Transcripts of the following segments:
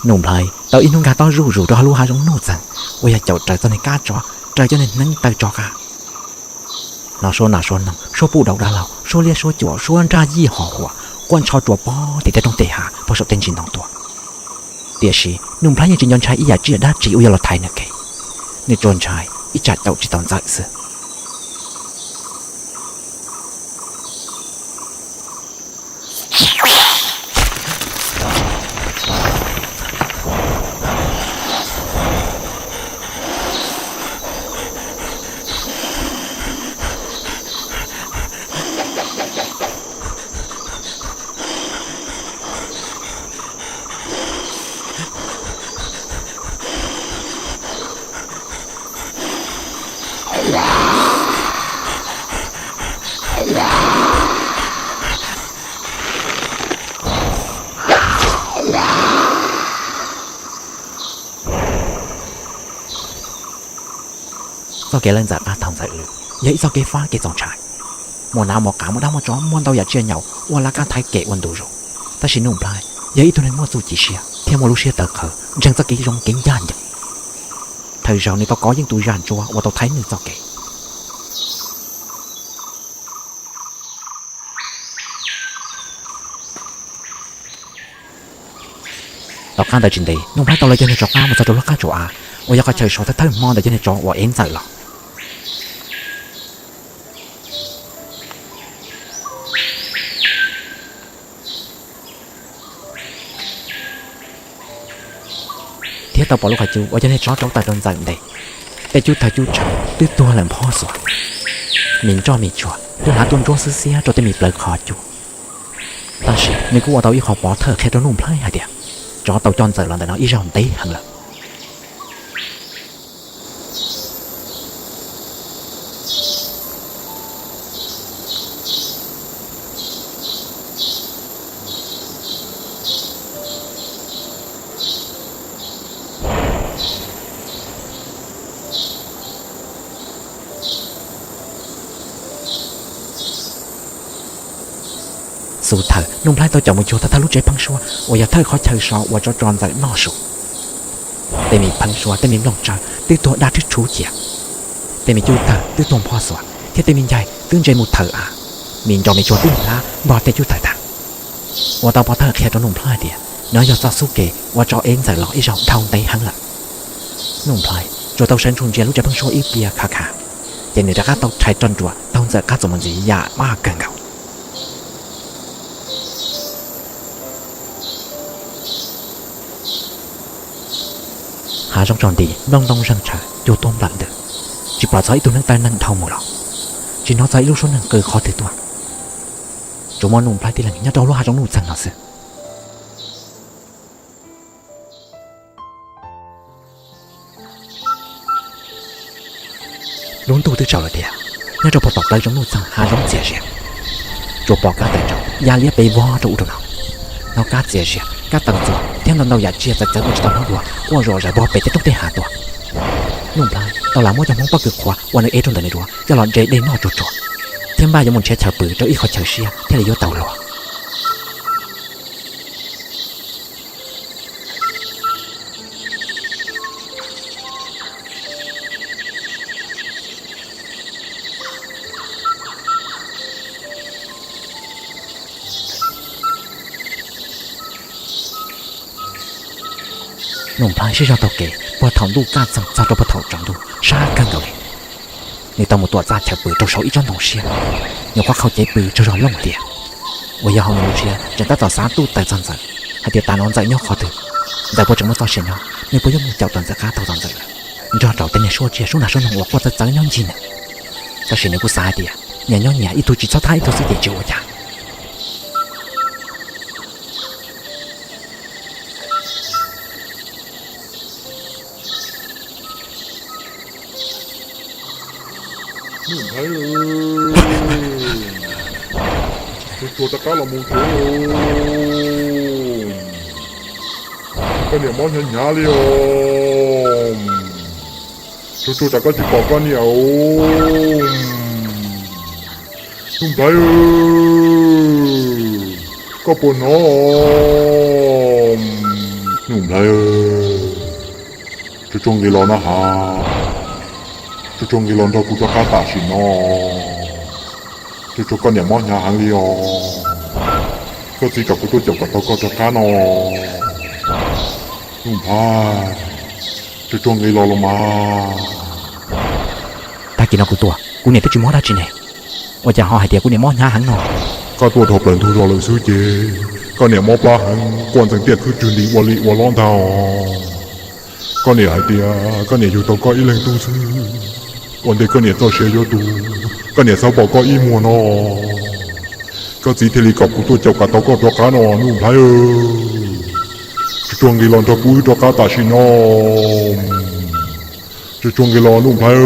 Nuj Nplhaib tau ib hnub nkag tob zuj zus rau hauv lub hav zoov nuj txeeg uas yog caum raws txoj niag kab tsov, raws cov niag hneev taw tsov qab. Hnov suab nas suab noog, suab puj dauv dab laug, suab liab suab cuam, suab nraj yij ho huam quaj ntsho rua pob tim tej roob tej hav puag saum tej ntsis ntoo tuaj. Tiam sis Nuj Nplhaib yeej tsis nco ntshai ib yam tsiaj dab tsi uas yuav los thaiv nws kev. Nws tsuas ntshai ib tsam caum tsis tau Ntxawm xwb. Txoj kev lawv Ntxawm qab thaum Ntxawm lwm yog ib txoj kev fab kev txaus ntshai. Muaj nab muaj qav, muaj dab muaj tsov, muaj ntau yam tsiaj nyaum uas lawv qab thaiv kev ua ntu zus. Tab sis Nuj Nplhaib yog ib tug neeg muaj txuj ci siab thiab muaj lub siab tawv qhawv ntseeg txoj kev zoo kev ncaj ncees. Thawj zaug nws tau kov yeej tus zaj ntsuab uas tau thaiv nws txoj kev. Tom qab ntawd tsis ntev, Nuj Nplhaib tau lawv cov niag tsov qab mus txog rau lub qab tsua av uas yog qhov chaw so thawj thawj hmo ntawm cov niag tsov uas ev Ntxawm los. Thiab tau pom lub qhov cub uas cov niag tsov rauv taws rau Ntxawm ntes. Tej cub tawg cub tshawv twb tuag lawm nphob xuas, me nroj me tsuag twb hlav tuaj ntsuab xwb xiab rau tej me plawv qhov cub. Tab sis nws kuj ua tau ib qho pov thawj qhia rau Nuj Nplhaib hais tias tsov tau coj Ntxawm los ntawm no ib zaug ntev heev lawm. Xub thawj Nuj Nplhaib tau caum mus cuag thawj thawj lub tsev pheeb suab uas yog thawj qhov chaw so uas tsov tso Ntxawm noj su. Tej me pheeb suab, tej me nplooj tsawb twb tuag daj rhwb tshuv cia. Tej me cub tawg twb tuag nphob xuas thiab tej me ncaig twb ntse mus thawm av. Me nroj me tsuag twb hlav npog tej cub tawg tag. Ua tau pov thawj qhia rau Nuj Nplhaib tias nov yog txoj xub ke uas tsov ev Ntxawm los ib zaug dhau ntev heev lawm. Nuj Nplhaib tsuas tau sawv ntsug ntsia lub tsev pheeb suab ib pliag khav khav, ces nws rov qab tau rhais roj nruas taug Ntxawm qab txuas mus ntxiv yam maj kawg nkaus. Hav zoov tsaus nti, nplooj ntoo zeeg tshaws, cua tuaj nplawm ntws, tsis pom txog ib tug neeg taw neeg dhau mus los, tsis hnov txog ib lub suab neeg qw qhov twg tuaj. Tsuas muaj Nuj Nplhaib tib leeg nyob rau lub hav zoov nuj txeeg no xwb. Lub ntuj twb tsaus lawm tiag, nyob rau puag tom plawv zoov nuj txeeg hav zoov txias zias, tsuas pom kab taws tsov ya liab pes vog rau ub rau no. Hnov kab txias zias, kab taw txuas thiab ntau ntau yam tsiaj txawv txawv uas tsis tau hnov dua quaj zom zaws vog pem tej roob tej hav tuaj. Nuj Nplhaib tau lam muab cov hmoov pob kws qhuav uas nws ev rau ntawm nws duav coj los de dej noj tsuag tsuag, thiab npaj yuav mus nrhiav chaw pw rau ib qhov chaw siab thiaj li yuav tau luag. Nuj Nplhaib sib zog taug kev puag thaum ntuj kaj txeeg txog rau puag thaum tsaus ntuj sab kawg nkaus li. Nws tau mus tuam txaj chaw pw rau saum ib tsob ntoo siab, nyuam qhuav qhau cev pw tsaug zog looj hlias, uas yog hauv nws lub siab tseem tab tom xav tuj tawm txog Ntxawm, hais tias tas no Ntxawm nyob qhov twg, Ntxawm puas tseem muaj txoj sia nyob, nws puas yuav mus caum tau Ntxawm qab taug txog Ntxawm lawm, nrog rau tej niag suab tsiaj suab nas suab noog uas quaj txawv txawv nyob ncig nws. Tab sis nws kuj xav hais tias nyias nyob nyias, ib tug tsis txhob thab ib tug xwb ces tsis ua cas. Nuj Nplhaib, tsuag tsuag rov qab los mus tsev. Koj niam mob hnyav hnyav li os. Tsuag tsuag tsam koj tsis pom koj niam os. Nuj Nplhaib, koj puas hnov? Nuj Nplhaib, tsuag tsuag nqis los no has, tsuag tsuag nqis los nrog kuv rov qab tam sim no. Tsuag tsuag, koj niam mob hnyav heev li os. Koj txiv kom kuv tuaj caum kom tau koj rov qab no. Nuj Nplhaib, tsuag tsuag nqis los los mas. Tag kis no kuv tuaj, kuv niam twb tsis mob dab tsi ne, ua cas ho hais tias kuv niam mob hnyav heev no? Koj tuaj dhau plaws ntug zos lawm xwb ces koj niam mob plab heev, quaj ntxeev tiaj khwb rwg nti ua li ua lob ntag os. Koj niam hais tias koj niam yug tau koj ib leeg tub xwb, ua ntej koj niam txoj sia yuav tu, koj niam xav pom koj ib muag no. Koj txiv thiaj li kom kuv tuaj caum kom tau koj rov qab no Nuj Nplhaib. Tsuag tsuag nqis los nrog kuv wb rov qab tam sim no. Tsuag tsuag nqis los Nuj Nplhaib.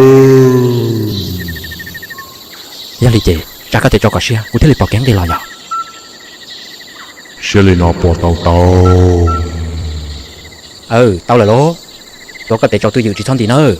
Yog li ces tsam koj tias tso kom siab kuv thiaj li pom kev nqis los yog? Siab li no puas tau tau? Aw, tau lawm lauj. Tuav koj tes tsaus twj ywm tsis txhob nti nawb.